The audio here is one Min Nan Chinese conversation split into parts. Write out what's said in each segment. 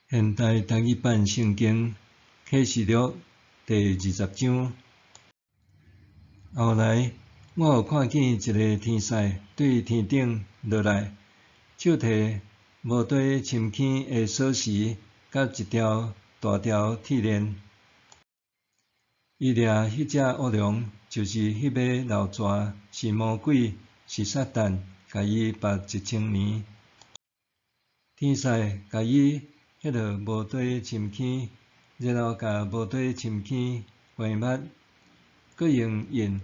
現代台語版聖經啟示錄第20章。後來，我又看見一个天使對天頂落來，手提無底深坑的鎖匙，佮一條大條鐵鏈。伊掠彼隻惡龍，就是彼尾老蛇，是魔鬼，是撒旦，共伊縛一千年。天使共伊彼落無底深坑，然後共無底深坑關密，閣用印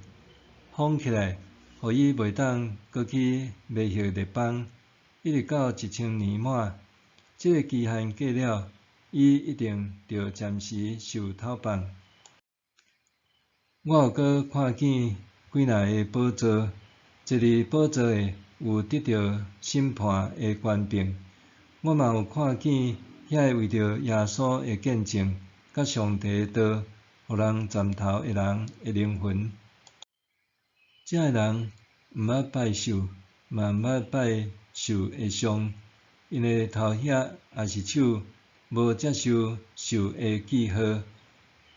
封起來，予伊袂當閣去迷惑列邦，一直到一千年滿。這个期限過了，伊一定著暫時受透放。我又閣看見幾若个寶座，坐佇寶座的有得著審判的權柄。我嘛有看見遐个為著耶穌的見證，佮上帝的道，予人斬頭的人的靈魂。這个人毋捌拜獸，嘛毋捌拜獸的像，𪜶的頭額抑是手無接受獸的記號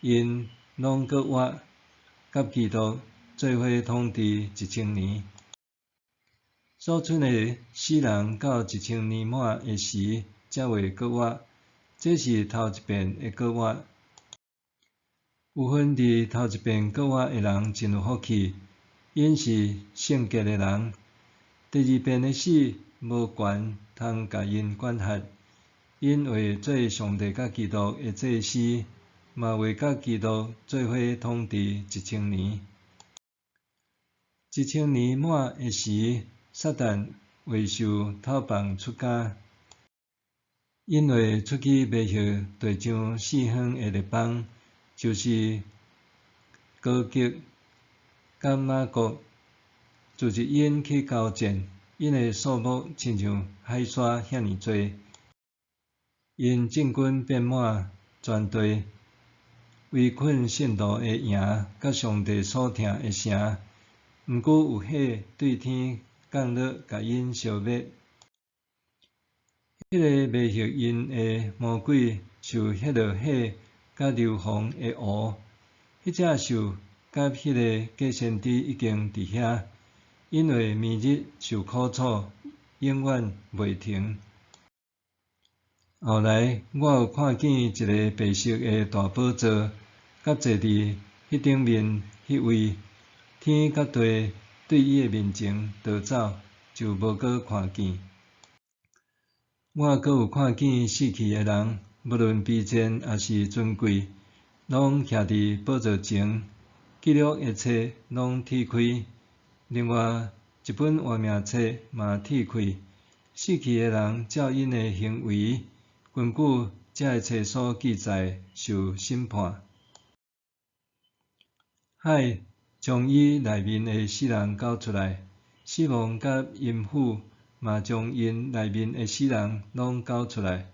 ，𪜶攏閣活，佮基督做伙統治一千年。所賰的死人到一千年滿的時，才會閣活。這是頭一遍的閣活。有份佇頭一遍閣活的人真有福氣，𪜶是聖潔的人。第二遍的死無權通共𪜶管轄，𪜶會做上帝佮基督的祭司，嘛會佮基督做伙統治一千年。一千年滿的時，撒旦會受透放出監，𪜶會出去迷惑地上四方的列邦，就是歌革佮瑪各，組織𪜶去交戰，𪜶的數目親像海沙遐爾濟。𪜶眾軍遍滿全地，圍困聖徒的營，佮上帝所疼的城。毋過有火對天降落，共𪜶燒滅。彼个迷惑𪜶的魔鬼受彼落火佮硫磺的湖。彼隻獸佮彼个假先知已經佇遐，𪜶會暝日受苦楚，永遠袂停。後來，我又看見一个白色的大寶座，佮坐佇彼頂面彼位，天佮地對伊的面前逃走，就無閣看見。我閣有看見死去的人，無論卑賤抑是尊貴，攏徛佇寶座前，記錄的冊攏鐵開。另外一本活命冊嘛鐵開，死去的人照𪜶的行為，根據這个冊所記載受審判。海將伊內面的死人交出來，死亡佮陰府嘛將𪜶內面的死人攏交出來，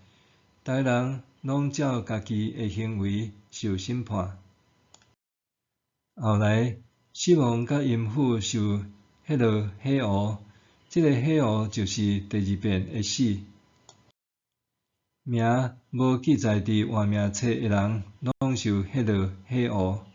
逐个人攏照家己的行為受審判。後來，死亡佮陰府受彼落火湖，這个火湖就是第二遍的死。名無記載佇活命冊的人，攏受彼落火湖。